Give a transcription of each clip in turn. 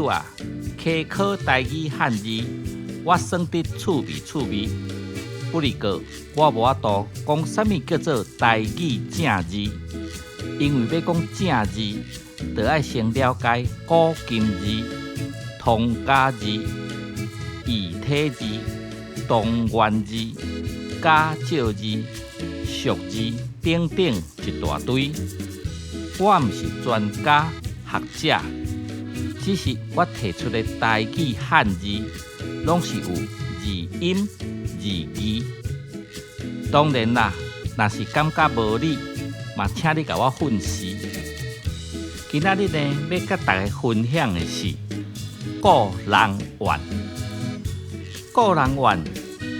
友啊，溪考台語漢字，我算得趣味趣味。不過我無法度講啥物叫做台語正字，因為欲講正字，就愛先了解古今字、通假字、異體字、同源字、假借字、俗字等等一大堆。我毋是專家學者，只是我提出的台語漢字，攏是有字音字義。當然啦，若是感覺無理，嘛請你共我訓示。今仔日呢，欲佮大家分享的是顧人怨。顧人怨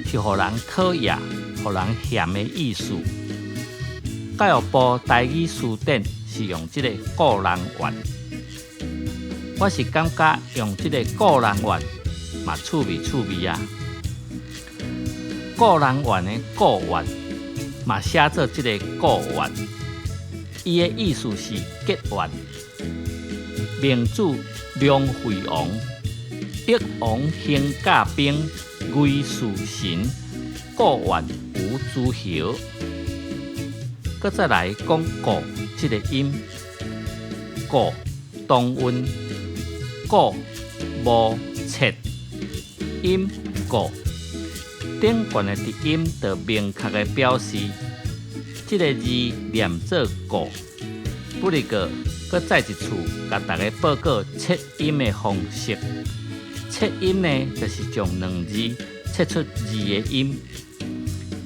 是予人討厭、予人嫌的意思。教育部台語辭典是用這個顧人怨，我是感覺用這個顧人怨嘛趣味趣味啊。顧人怨的顧怨嘛寫做這個顧怨，伊的意思是結怨。明主梁惠王，北王興甲兵，魏事神，顧怨於諸侯。閣再來講顧這個音，顧同韻，顧無切音顧，頂懸的濁音就明確的表示，這个字念做顧。不過，閣再一次共大家報告切音的方式。切音呢，就是將兩字切出二个音。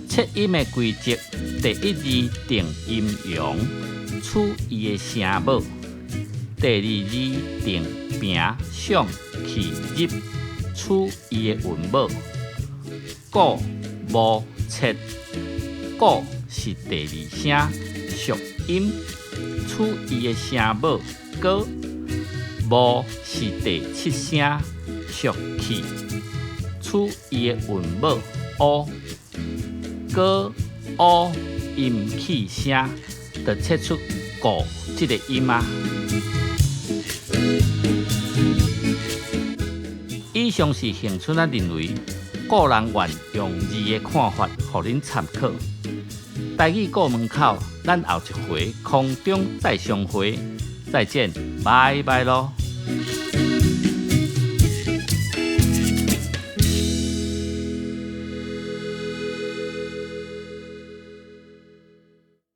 切音的規則，第一字定陰陽，取伊的聲母；第二字定平上去入，取伊的韻母。顧無切，顧是第二聲屬陰，取伊的聲母哥；無是第七聲屬氣，取伊的韻母烏。哥烏陰氣聲，就切出顧這个音啊。以上是恆春仔認為顧人怨用字的看法，予恁參考。台語顧門口，咱後一回空中再相會，再見，拜拜囉。